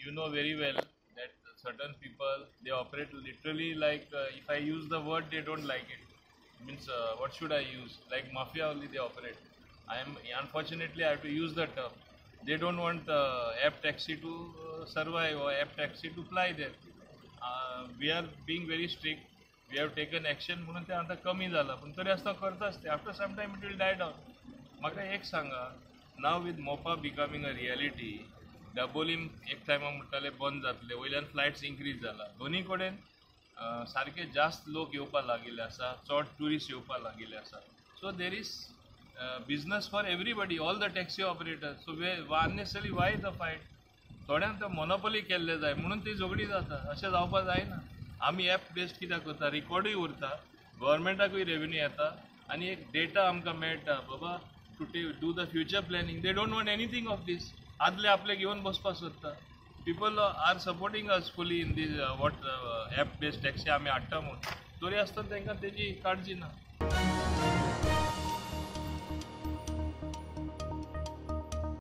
You know very well that certain people, they operate literally like, if I use the word, they don't like it. Means what should I use? Like mafia only they operate. I am, unfortunately I have to use the term. They don't want app taxi to survive or app taxi to fly there. We are being very strict. We have taken action म्हणून ते आतां कमी जाला, पूण तरी आसतना करताच ते. After some time it will die down. म्हाका एक सांगा, now with Mopa becoming a reality, Dabolim एक टायमा म्हणटाले बंद जातले, वयल्यान फ्लायट्स इन्क्रीज जाला, दोनी कडेन सारके जास्त लोक येवपाक लागिल्ले आसा, चड ट्युरिस्ट येवपाक लागिल्ले आसा. So there is business for everybody, all the taxi operators. So unnecessarily why the fight? थोड्यांक तो मोनोपोली केल्ले जाय म्हणून ती झगडी जाता. अशें जावपाक जायना. आमी एप बेस्ड कित्याक करता, रिकॉर्डूय उरता, गव्हर्मेंटाकूय रेवेन्यू येता आनी एक डेटा आमकां मेळटा बाबा to do the future planning. They don't want anything of this. आदले आपले घेवन बसपाक सोदता. People are supporting us fully in this what app based taxi आमी हाडटा म्हूण, तरी आसतना तांकां तेजी काळजी ना.